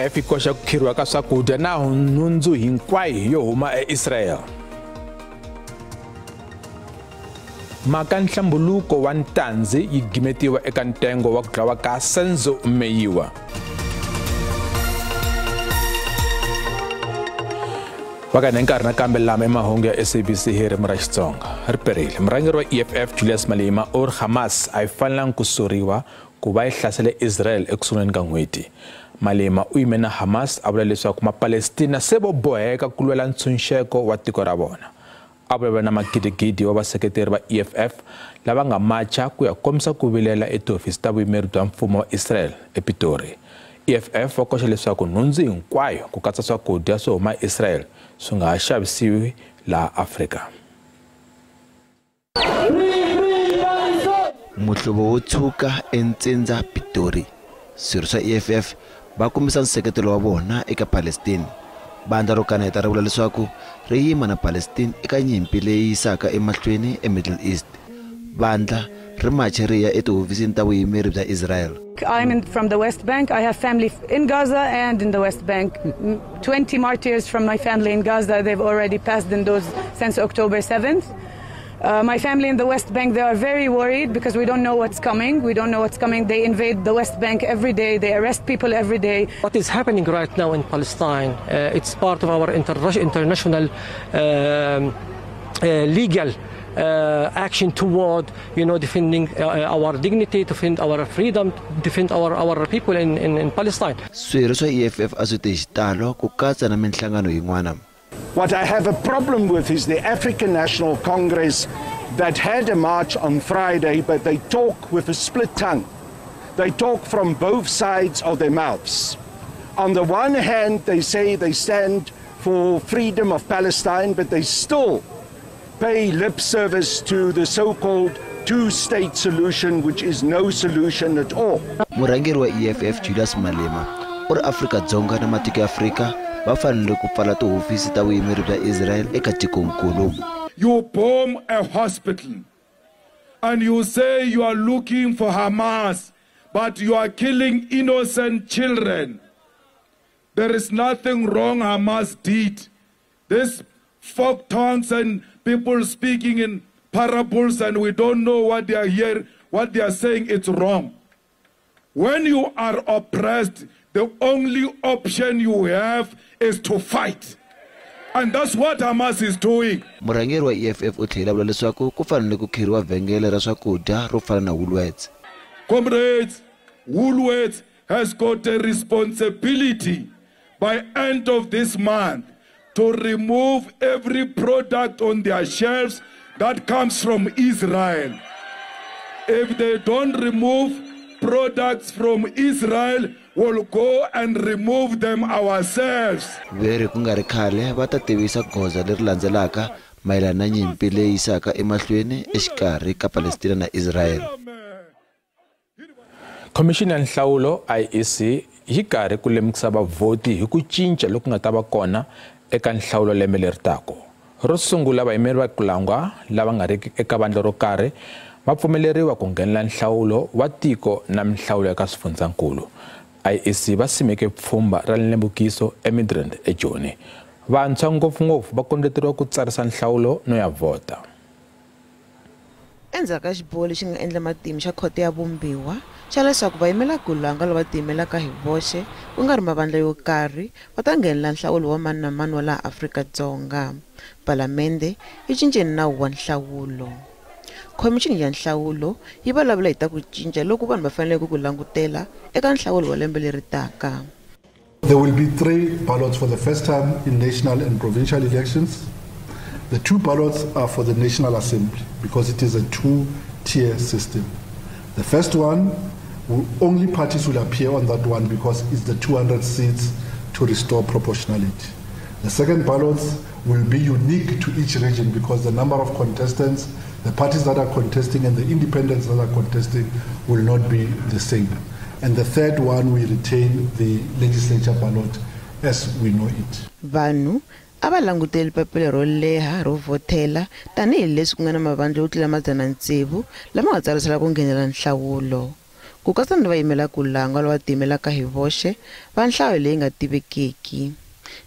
EFF yi koxa ku khirhiwa ka swakudya na nhundzu hinkwayo yo huma eIsrael. Mhaka nhlambuluko wa Ntanzi yi gimetiwa eka ntengo wa ku dlawa ka Senzo Meyiwa. Vakana nkarhi nakambe lama emahungu ya SABC hi ririmi ra Xitsonga. Ri perile. Murhangeri wa EFF Julius Malema u ri Hamas a yi fanelangi ku soriwa ku va yi hlasele Israel eku sunguleni ka n'hweti. Malema u yime na Hamas a vula leswaku Mapalestina se vo boheka ku lwela ntshunxeko wa tiko ra vona. A vulavula na magidigidi wa vaseketeri va EFF lava nga macha ku ya kombisa ku vilela etihofisi ta vuyimeri bya mfumo wa Israel ePitori. EFF va koxa leswaku nhundzu hinkwayo ku katsa swakudya swo huma Israel swi nga ha xavisiwi laha Afrika. Muhlovo wo tshuka entsindza Pitori. Swirho swa EFF va kombisa nseketelo wa vona eka Palestine. Vandla ro kaneta ri vula leswaku ri yima na Palestine eka nyimpi leyi yisaka emahlweni eMiddle East. Vandla ri mache ri ya etihofisini ta vuyimeri bya Israel. I'm from the West Bank. I have family in Gaza and in the West Bank. 20 martyrs from my family in Gaza, they've already passed in those since October 7th. My family in the West Bank, they are very worried because we don't know what's coming. We don't know what's coming. They invade the West Bank every day. They arrest people every day. What is happening right now in Palestine, it's part of our international legal action toward, defending our dignity, defend our freedom, defend our people in Palestine. Swirho swa EFF a swi te hi xitalo ku katsa na minhlangano yin'wana. What I have a problem with is the African National Congress that had a march on Friday, but they talk with a split tongue. They talk from both sides of their mouths. On the one hand, they say they stand for freedom of Palestine, but they still pay lip service to the so-called two-state solution, which is no solution at all. Murhangeri wa EFF Julius Malema u ri Afrika-Dzonga na matiko ya Afrika va fanele ku pfala tihofisi ta vuyimeri bya Israel eka tikonkulu. You bomb a hospital and you say you are looking for Hamas, but you are killing innocent children. There is nothing wrong Hamas did. This folk tongues and people speaking in parables and we don't know what they are here, what they are saying, it's wrong. When you are oppressed, the only option you have is to fight. And that's what Hamas is doing. Murhangeri wa EFF u tlhela vula leswaku ku fanele ku khiriwa vhengele ra swakudya ro fana na Woolworths. Comrades, Woolworths has got a responsibility by end of this month to remove every product on their shelves that comes from Israel. If they don't remove products from Israel, we'll go and remove them ourselves. Veri ku nga ri khale va ta tivisa goza leri landzelaka mayelana na nyimpi leyi yisaka emahlweni exikarhi ka Palestina na Israel. Khomixini ya nhlawulo IEC yi karhi ku lemukisa vavhoti hi ku cinca loku nga ta va kona eka nhlawulo lembe leri taka. Ro sungula vayimeri va kulangwa lava nga riki eka vandla ro karhi va pfumeleriwa ku nghenela nhlawulo wa tiko na minhlawulo eka swifundzankulu. IEC va simeke pfhumba ra lemukiso eMidrand eJoni. Vantshwa ngopfungopfu va kondleteriwa ku tsarisa nhlawulo no ya vhota. Endzhaku ka xiboho lexi nga endla matimu xa khoto ya vumbiwa xa leswaku vayimela kulanga lava tiyimelaka hi voxe ku nga ri mavandla yo karhi va ta nghenela nhlawulo wa mani na mani wa laha Afrika-Dzonga. Palamende yi cince nawu wa nhlawulo. Khomixini ya nhlawulo yi vulavula hi ta ku cinca loku vanhu va faneleke ku langutela eka nhlawulo wa lembe leri taka. There will be 3 ballots for the first time in national and provincial elections. The 2 ballots are for the National Assembly because it is a 2-tier system. The first one, only parties will appear on that one because it's the 200 seats to restore proportionality. The second ballot will be unique to each region because the number of contestants, the parties that are contesting and the independents that are contesting will not be the same. And the third one, we retain the legislature ballot as we know it. Vanhu a va languteli papila ro leha ro vhotela tanihileswi ku nga na mavandla yo tlula 600 lama nga tsarisela ku nghenela nhlawulo. ku katsa ni vayimela ku langa lava tiyimelaka hi voxe va nhlayo leyi nga tivekiki.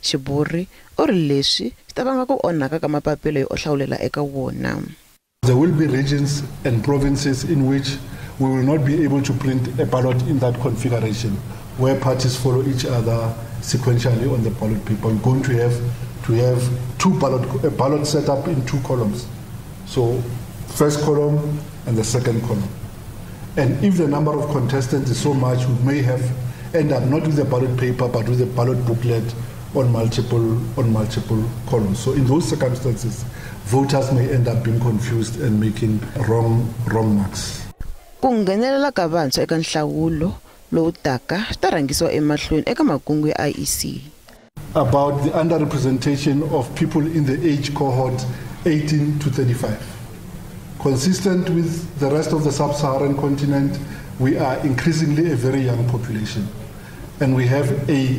Shiburi u ri leswi swi ta vanga ku onhaka ka mapapila yo hlawulela eka wona. There will be regions and provinces in which we will not be able to print a ballot in that configuration, where parties follow each other sequentially on the ballot paper. We're going to have a ballot set up in two columns. So first column and the second column. And if the number of contestants is so much, we may have end up not with the ballot paper, but with a ballot booklet on multiple columns. So in those circumstances, voters may end up being confused and making wrong marks. Ku nghenelela ka vantshwa eka nhlawulo lowu taka swi ta rhangisiwa emahlweni eka makungu ya IEC. About the underrepresentation of people in the age cohort 18 to 35. Consistent with the rest of the sub-Saharan continent, we are increasingly a very young population, and we have a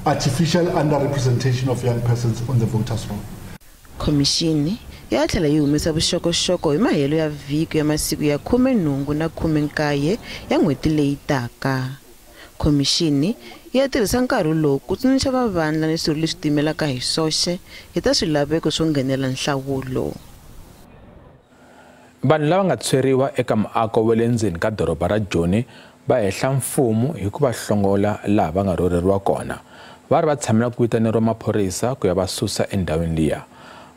artificial underrepresentation of young persons on the voters' roll. Khomixini ya tlhela yi humesa vuxokoxoko hi mahelo ya vhiki ya masiku ya 18 na 19 ya n'hweti leyi taka. Khomixini ya tirhisa nkarhi lowu ku tsundzuxa mavandla ni swirho leswi tiyimelaka hi swoxe hi ta swilaveko swo nghenela nhlawulo. Vanhu lava nga tshweriwa eka muako wa le ndzeni ka doroba ra Joni va hehla mfumo hi ku va hlongola laha va nga rhurheriwa kona. Va ri va tshamela ku vitaneriwa maphorisa ku ya va susa endhawini liya.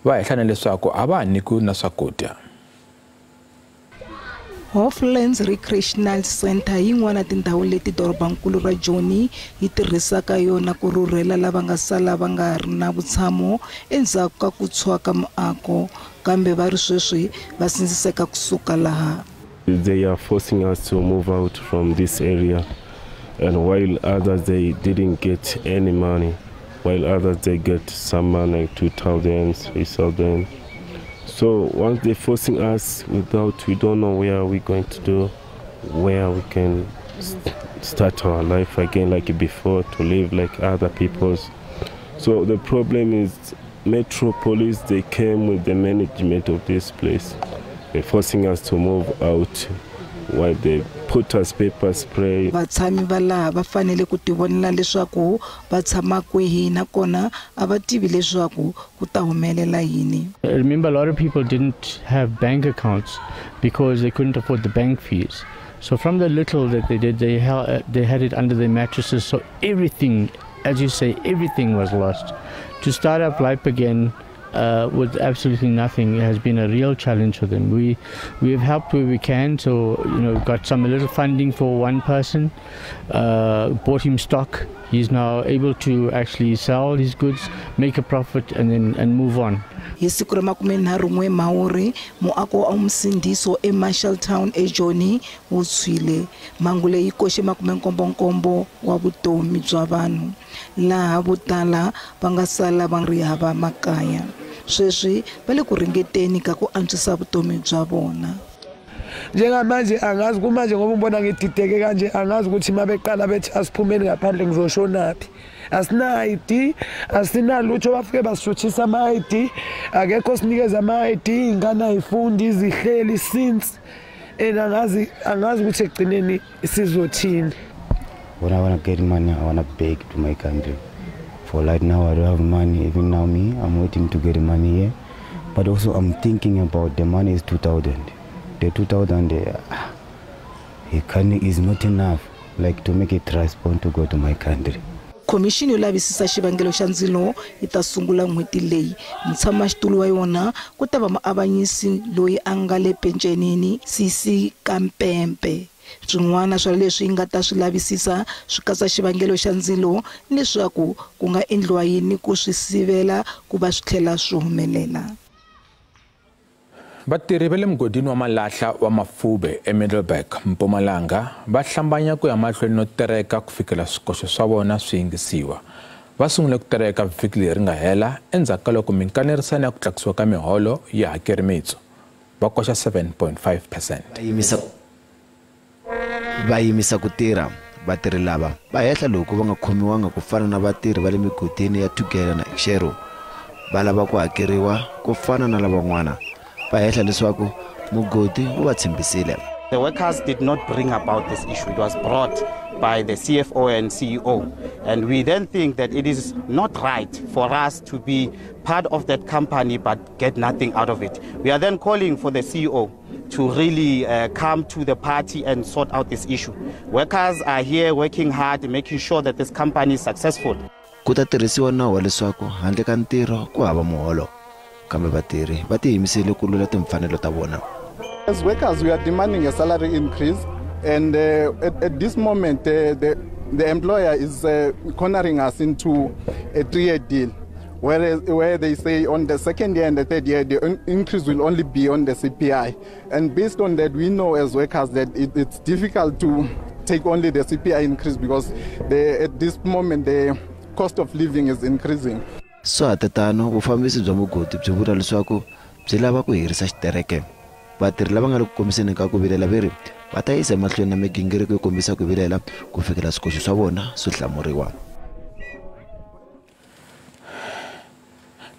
Va hehla na leswaku a va ha nyikiwi na swakudya. Hofflands Recreational Center yin'wana tindhawu leti dorobankulu ra Joni yi tirhisaka yona ku rhurhela lava nga sala va nga ri na vutshamo endzhaku ka ku tshwa ka muako, kambe va ri sweswi va sindziseka kusuka laha. They are forcing us to move out from this area, and while others they didn't get any money, while others they get some money, 2,000, 3,000. So once they're forcing us without, we don't know where we're going to do, where we can start our life again like before, to live like other people's. So the problem is Metro Police, they came with the management of this place. They're forcing us to move out while they put us paper spray. Vatshami va laha va fanele ku tivonela leswaku va tshama kwihi nakona a va tivi leswaku ku ta humelela yini. I remember a lot of people didn't have bank accounts because they couldn't afford the bank fees. So from the little that they did, they had it under their mattresses. So everything, as you say, everything was lost. To start up life again with absolutely nothing has been a real challenge for them. We have helped where we can, so you know, got some a little funding for one person, bought him stock. He's now able to actually sell his goods, make a profit, and then move on. Hi siku ra 31 Mhawuri, muako wa Umsindiso eMarshalltown eJoni wu tshwile. Mhangu leyi koxe 77 wa vutomi bya vanhu, laha vo tala va nga sala va ri hava makaya. Sweswi va le ku ringeteni ka ku antswisa vutomi bya vona. Njengamanje angazi kumanje ngoba ubona ngidideke kanje, angazi ukuthi mabeqala bethi asiphumeni ngaphandle ngizoshonaphi. Asina ID, asina lutho, bafike bashuthisa ama ID, akekho sinikeza ama ID, ingane ayifundi izihleli since and angazi ukuthi egcineni sizothini. When I want to get money, I want to beg to my country. For right now I don't have money. Even now me, I'm waiting to get money here. But also I'm thinking about the money is 2,000. The 2,000 it is not enough like to make a transport to go to my country. Khomixini yo lavisisa xivangelo xa ndzilo yi ta sungula n'hweti leyi. Mutshamaxitulu wa yona ku ta va muavanyisi loyi a nga le pencenini Sisi Kampempe. Swin'wana swa leswi yi nga ta swi lavisisa swi katsa xivangelo xa ndzilo ni leswaku ku nga endliwa yini ku swi sivela ku va swi tlhela swi humelela. Vatirhi va le mugodini wa malahla wa Mafube eMiddelburg, Mpumalanga, va hlambanya ku ya mahlweni no tereka ku fikela swikoxo swa vona swi yingisiwa. Va sungule ku tereka vhiki leri nga hela endzhaku ka loko minkanerisano ya ku tlakusiwa ka miholo yi hakeri mitsu. Va koxa 7.5%. Va yimisa ku tirha. Vatirhi lava va hehla loko va nga khomiwanga ku fana na vatirhi va le migodini ya Tugela na Exero. Va lava ku hakeriwa ku fana na lavan'wana. Va hehla leswaku mugodi wu va tshembisile. The workers did not bring about this issue. It was brought by the CFO and CEO. And we then think that it is not right for us to be part of that company but get nothing out of it. We are then calling for the CEO to really come to the party and sort out this issue. Workers are here working hard, making sure that this company is successful. Ku ta tirhisiwa nawu wa leswaku handle ka ntirho ku hava muholo, kambe vatirhi va tiyimisele ku lwela timfanelo ta vona. As workers, we are demanding a salary increase, and at this moment, the employer is cornering us into a 3-year deal, where they say on the second year and the third year, the increase will only be on the CPI. And based on that, we know as workers that it's difficult to take only the CPI increase because at this moment, the cost of living is increasing. Swa tatano vufambisi bya mugodi byi vula leswaku byi lava ku herisa xitereke. Vatirhi lava nga le ku kombiseni ka ku vilela va ri va ta yisa emahlweni na migingiriko yo kombisa ku vilela ku fikela swikoxo swa vona swi hlamuriwa.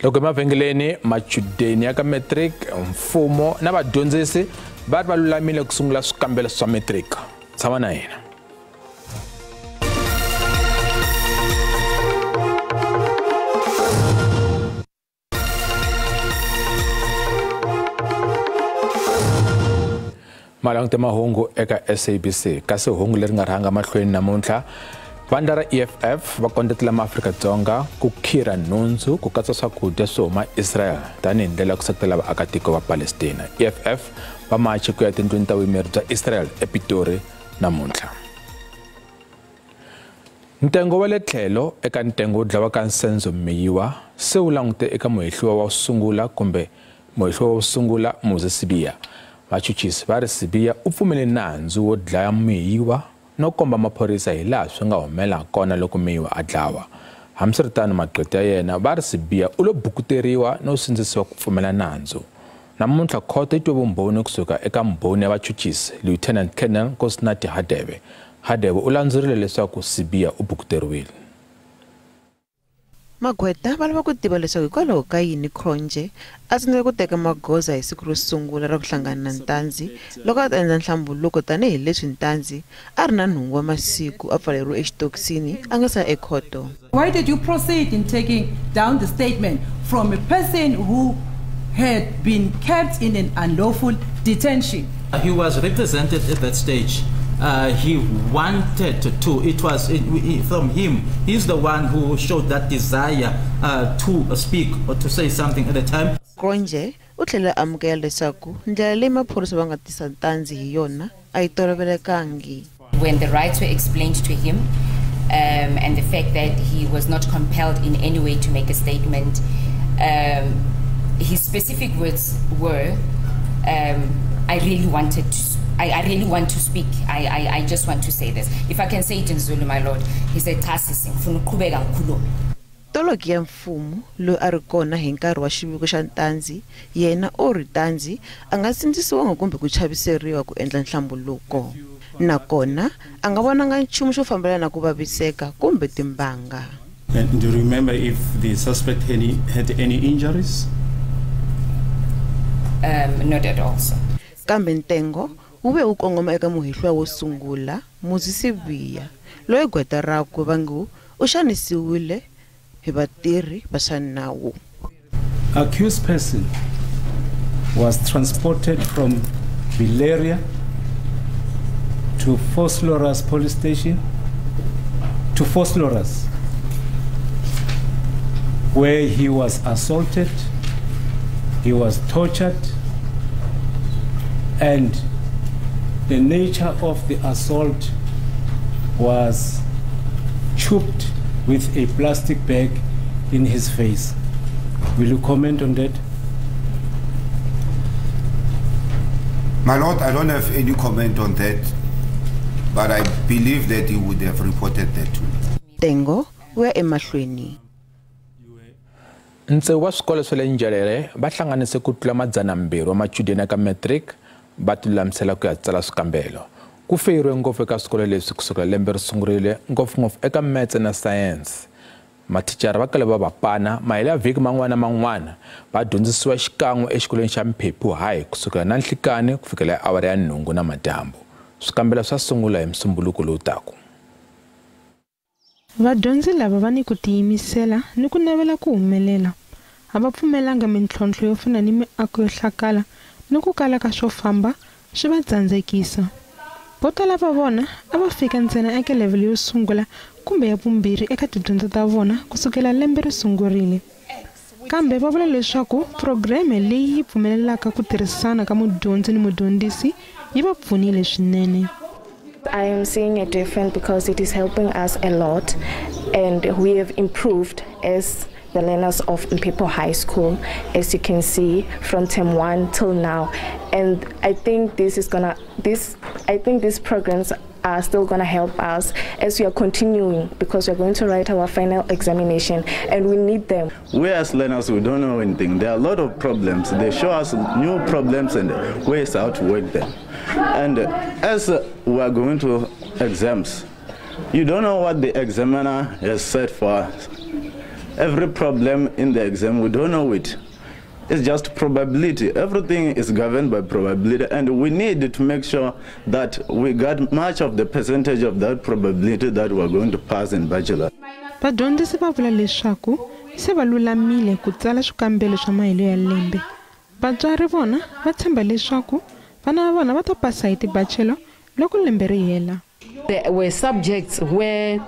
Loko emavhengeleni machudeni ya ka matric, mfumo na vadyondzisi va ri va lulamile ku sungula swikambelo swa matric. Tshama na hina. Malangute mahungu eka SABC kasi hungu leri nga rhanga mahlweni namuntlha vandla ra EFF va kondletela maAfrika-Dzonga ku khira nhundzu ku katsa swakudya swo huma Israel tanihi ndlela ya ku seketela vaakatiko va Palestina. EFF va mache ku ya tindlwini ta vuyimeri bya Israel ePitori namuntlha. Ntengo wa le tlhelo eka ntengo wo dlawa ka Senzo Meyiwa se wu langute eka muhehliwa wa sungula kumbe muhehliwa wo sungula Muzi Sibiya. Vachuchisi va ri Sibiya u pfumele nandzu wo dlaya Meyiwa no komba maphorisa hi laha swi nga humela kona loko Meyiwa a dlawa. Hambiswiritano maqweta ya yena va ri Sibiya u lo bukuteriwa no sindzisiwa ku pfumela nandzu. Namuntlha khoto yi twe vumbhoni kusuka eka mbhoni ya vachuchisi Lieutenant Colonel Nkosinathi Hadebe. Hadebe u landzurile leswaku Sibiya u bukuteriwile. Magweta va lava ku tiva leswaku hikwalaho ka yini Cronje a tsandzeke ku teka magoza hi siku ro sungula ra ku hlangana na Ntanzi loko a ta endla nhlambuluko tanihileswi Ntanzi a ri na nhungu wa masiku a pfaleriwe exitokisini a nga se ya ekhoto. Why did you proceed in taking down the statement from a person who had been kept in an unlawful detention? He was represented at that stage. He wanted to, it was from him, he's the one who showed that desire to speak or to say something at the time. Cronje u tlhele amukela leswaku ndlela leyi maphorisa va nga tisa Ntanzi hi yona a yi tolovelekangi. When the rights were explained to him and the fact that he was not compelled in any way to make a statement, his specific words were, I really wanted to I really want to speak. I just want to say this. If I can say it in Zulu, my lord, he said, "Cha sisi, ngifuna ukuqhubeka ngikhulume." Toloki ya mfumo loyi a ri kona hi nkarhi wa xiviko xa Ntanzi, yena u ri Ntanzi a nga sindzisiwanga kumbe ku chaviseriwa ku endla nhlambuluko. Nakona a nga vonanga nchumu xo fambelana na ku vaviseka kumbe timbanga. And do you remember if the suspect had any injuries? Not at all, sir. Kambe ntengo wu ve wu kongoma eka muhehliwa wo sungula Muzi Sibiya loyi gweta rakwe va ngo u xanisiwile hi vatirhi va swa nawu. Accused person was transported from Villieria to Vosloorus police station to Vosloorus, where he was assaulted, he was tortured, and the nature of the assault was choked with a plastic bag in his face. Will you comment on that? My Lord, I don't have any comment on that, but I believe that he would have reported that to me. Tengo we emahlweni. Ntsewu wa swikolo swa le Nzhelele va hlanganise ku tlula 200 wa machudeni ka matric va tilulamisela ku ya tsala swikambelo. Ku feyiriwe ngopfu eka swikolo leswi kusukela lembe ri sungurile, ngopfungopfu eka maths na science. Mathicara va kale va va pana mahelo ya vhiki man'wana na man'wana va dyondzisiwa xikan'we exikolweni xa Mphephu High kusukela na nhlikani ku fikela awara ya 8 na madyambu. Swikambelo swa sungula hi Musumbuluko lowu taka. Vadyondzi lava va ni ku tiyimisela ni ku navela ku humelela. A va pfumelanga mintlhontlho yo fana ni miako yo hlakala ni ku kala ka swo famba swi va tsandzekisa. Vo tala va vona a va fika ntsena eka levhele yo sungula kumbe ya vumbirhi eka tidyondzo ta vona kusukela lembe ri sungurile. Kambe va vula leswaku phurogireme leyi yi pfumelelaka ku tirhisana ka mudyondzi ni mudyondzisi yi va pfunile swinene. I am seeing a difference because it is helping us a lot, and we have improved as the learners of Mphephu High School, as you can see, from term 1 till now. And I think this is gonna, this, I think these programs are still gonna help us as we are continuing, because we are going to write our final examination and we need them. We as learners, we don't know anything. There are a lot of problems. They show us new problems and ways how to work them. And as we are going to exams, you don't know what the examiner has said for us. Every problem in the exam, we don't know it. It's just probability. Everything is governed by probability, and we need to make sure that we got much of the percentage of that probability that we're going to pass in bachelor. Vadyondzisi va vula leswaku se va lulamile ku tsala swikambelo swa mahelo ya lembe. Vatswari vona va tshemba leswaku vana va vona va ta pasa hi tibachelor loko lembe ri hela. There were subjects where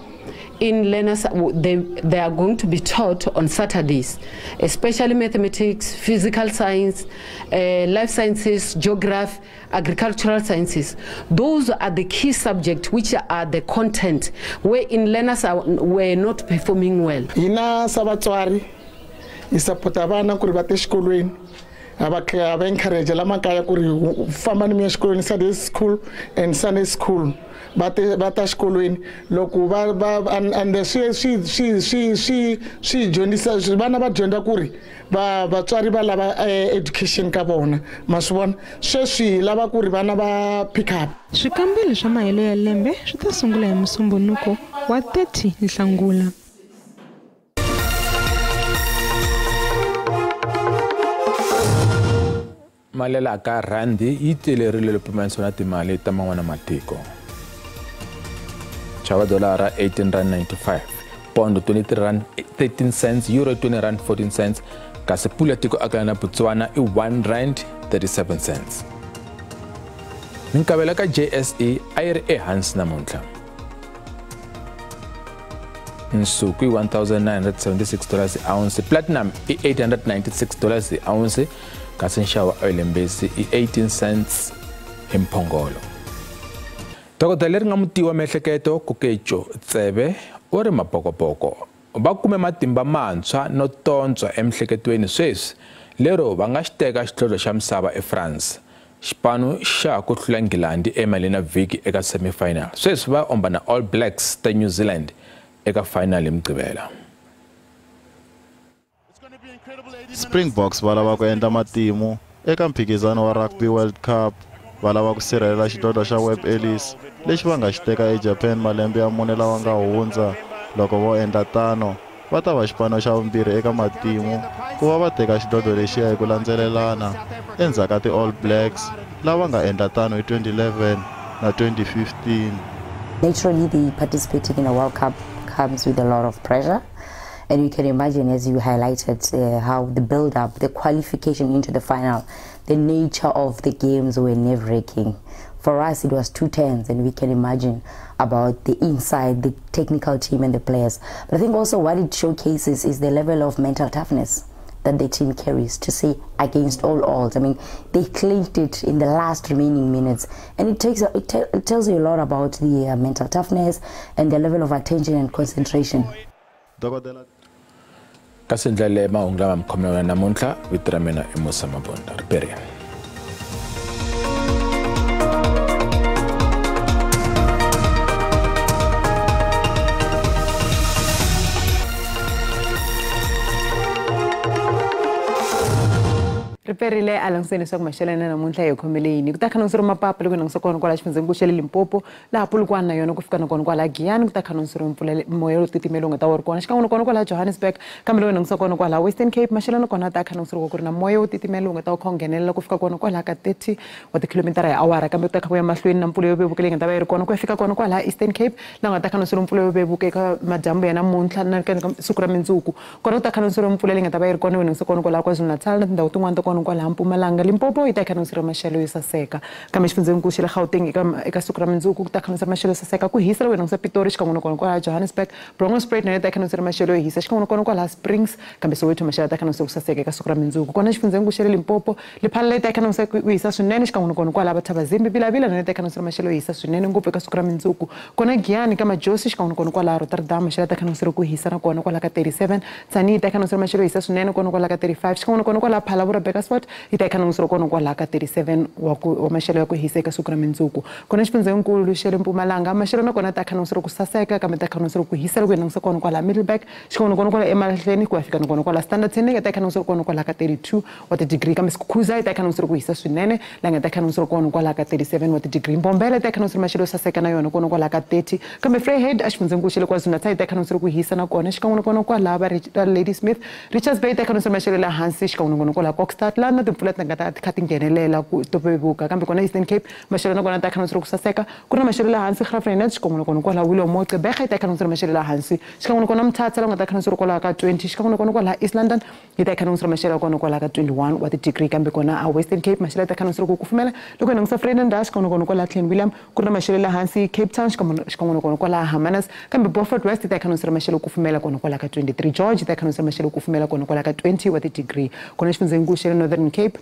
in learners they are going to be taught on Saturdays, especially mathematics, physical science, life sciences, geography, agricultural sciences. Those are the key subjects which are the content wherein learners were not performing well. Hina sa vatswari hi sapota vana ku ri va ta exikolweni, a va encourage la makaya ku ri fambani mi ya exikolweni, Saturday school and Sunday school. Va ta xikolweni loko va and swi dyondzisa vana va dyondza ku ri vatswari va lava education ka vona, ma swi vona sweswi hi lava ku ri vana va pick up. Swikambelo swa mahelo ya lembe swi ta sungula hi Musumbhunuko wa 30 Nhlangula. Malela ka randi yi telerile pimanisiwa na timali ta man'wana matiko. Xava dolara 18.95, pondo 23.13 cents, euro 20.14 cents, kasi pula ya tiko akala na Botswana i 1.37 cents. Minkavelo ka JSE a yi ri ehansi namuntlha. Nsuku i $1,976 hi ounce, platinum i $896 hi ounce, kasi nxavo wa oil mbesi i 18 cents hi mphongolo. Dokodela leri nga mutivi wa miehleketo Koketso Tsebe u ri mabokoboko va kume matimba mantshwa no tontswa emiehleketweni sweswi lero va nga xi teka xidlodlo xa misava eFrance. Xipano xa ku hlula Nghilandhi emaleni ya vhiki eka semifinal. Sweswi va omba na All Blacks ta New Zealand eka final hi Mugqivela. Springboks va lava ku endla matimu eka mphikizano wa Rugby World Cup. Va lava ku sirhelela xidlodlo xa Webb Ellis lexi va nga xi teka eJapan malembe ya 4 lawa nga hundza. Loko vo endla tano, va ta va xipano xa vumbirhi eka matimu ku va va teka xidlodlo lexiya hi ku landzelelana endzhaku ka ti-All Blacks lava nga endla tano hi 2011 na 2015. Naturally, the participating in a World Cup comes with a lot of pressure. And you can imagine, as you highlighted, how the build-up, the qualification into the final, the nature of the games were nerve-wracking. For us, it was 2 tens, and we can imagine about the inside, the technical team and the players. But I think also what it showcases is the level of mental toughness that the team carries to say against all odds. I mean, they clinched it in the last remaining minutes, and it tells you a lot about the mental toughness and the level of attention and concentration. Kasi ndlela mahungu lama mi khomela namuntlha, vito ra mina i Musa Mabunda. Riperini. Riperile a languseni leswaku maxelo ya namuntlha hi khomele yini ku ta kha nonsuri mapapa loko languse kona kwala xifundzeni xa le Limpopo laha Polokwane na yona ku fika na kona kwala Giyani ku ta kha nonsuri mpfula moya lowu titimela wu nga ta wu ri kona xikan'we na kona kwala Johannesburg kambe loko languse kona kwala Western Cape maxelo na kona ta kha nonsuri ku ri na moya wo titimela wu nga ta wu kha wu nghenelela ku fika kona kwala ka 30 wa tikhilomitara hi awara kambe ku ta kha ku ya mahlweni na mpfula yo vevuka leyi nga ta va yi ri kona ku ya fika kona kwala Eastern Cape laha nga ta kha nonsuri mpfula yo vevuka eka madyambu ya namuntlha na siku ra mundzuku kona ku ta kha nonsuri mpfula leyi nga ta va yi ri kona languse kona kwala KwaZulu-Natal na tindhawu tin'wana ta kona kwala Mpumalanga Limpopo yi ta kha nonsuri maxelo yo saseka kambe xifundzeni xa le Gauteng eka siku ra mundzuku ku ta kha nonsuri maxelo yo saseka ku hisa loko languse Pitori xikan'we na kona kwala Johannesburg Bronkhorstspruit na yona yi ta kha nonsuri maxelo yo hisa xikan'we na kona kwala Springs kambe Soweto maxelo ta kha nonsuri ku saseka eka siku ra mundzuku kona xifundzeni xa le Limpopo Lephalale yi ta kha nonsuri ku hisa swinene xikan'we na kona kwala Thabazimbi Vilavila na yona yi ta kha nonsuri maxelo yo hisa swinene ngopfu eka siku ra mundzuku kona Giyani ka Majosi xikan'we na kona kwala Rotterdam maxelo ta kha nonsuri ku hisa na kona kwala ka 37 Tzaneen yi ta kha nonsuri maxelo yo hisa swinene kona kwala ka 35 xikan'we na kona kwala Phalaborwa Burgersfort yi ta kha nonsuri kona kwala ka 37 wa maxelo ya ku hisa eka siku ra mundzuku kona xifundzeninkulu xa le Mpumalanga maxelo na kona ta kha nonsuri ku saseka kambe ta kha nonsuri ku hisa loko hi languse kona kwala Middelburg xikan'we na kona kwala Emalahleni ku ya fika na kona kwala Standerton yi ta kha nonsuri kona kwala ka 32 wa ti-degree kambe Skukuza yi ta kha nonsuri ku hisa swinene laha nga ta kha nonsuri kona kwala ka 37 wa ti-degree Mbombela yi ta kha nonsuri maxelo yo saseka na yona kona kwala ka 30 kambe Vryheid exifundzeninkulu xa le KwaZulu-Natal yi ta kha nonsuri ku hisa na kona xikan'we na kona kwala va Ladysmith Richards Bay yi ta kha nonsuri maxelo ya le hansi xikan'we na kona kwala Kokstad laha na timpfula ti nga ta kha ti nghenelela ku to vevuka kambe kona Eastern Cape maxelo na kona ta kha nonsuri ku saseka ku ri na maxelo ya le hansi Graaff-Reinet xikan'we na kona kwala Willowmore Gqeberha yi ta kha nonsuri maxelo ya le hansi xikan'we na kona Mthatha laha nga ta kha nonsuri kwala ka 20 xikan'we na kona kwala East London yi ta kha nonsuri maxelo ya kona kwala ka 21 wa ti-degree kambe kona a Western Cape maxelo ya ta kha nonsuri ku kufumela loko hi langutisa Vredendal xikan'we na kona kwala Clan William ku ri na maxelo ya le hansi Cape Town xikan'we na kona kwala Hermanus kambe Beaufort West yi ta kha nonsuri maxelo kufumela kona kwala ka 23 George yi ta kha nonsuri maxelo kufumela kona kwala ka 20 wa ti-degree kona xifundzeninkulu xa le Northern Cape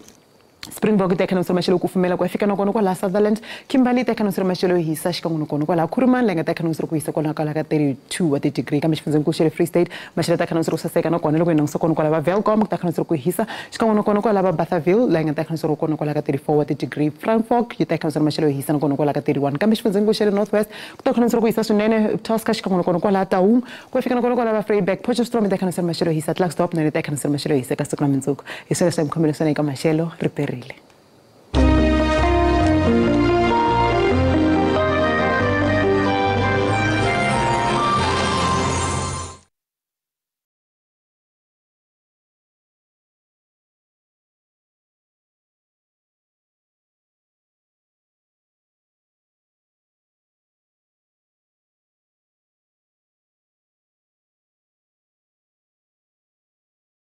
Springbok yi ta kha nonsuri maxelo kufumela ku ya fika na kona kwala Sutherland Kimberley yi ta kha nonsuri maxelo yo hisa xikan'we na kona kwala Kuruman leyi nga ta kha nonsuri ku hisa kona kwala ka 32 wa ti-degree kambe xifundzeninkulu xa le Free State maxelo ta kha nonsuri ku saseka na kona loko hi languse kona kwala va Welkom ku ta kha nonsuri ku hisa xikan'we na kona kwala va Bathaville leyi nga ta kha nonsuri kona kwala ka 34 wa ti-degree Frankfort yi ta kha nonsuri maxelo yo hisa na kona kwala ka 31 kambe xifundzeninkulu xa le North West ku ta kha nonsuri ku hisa swinene Tosca xikan'we na kona kwala Taung ku ya fika na kona kwala va Vryburg Potchefstroom yi ta kha nonsuri maxelo yo hisa Klerksdorp na yona yi ta kha nonsuri maxelo yo hisa eka siku ra mundzuku hi swona leswi hi mi khomele swona eka maxelo riperile.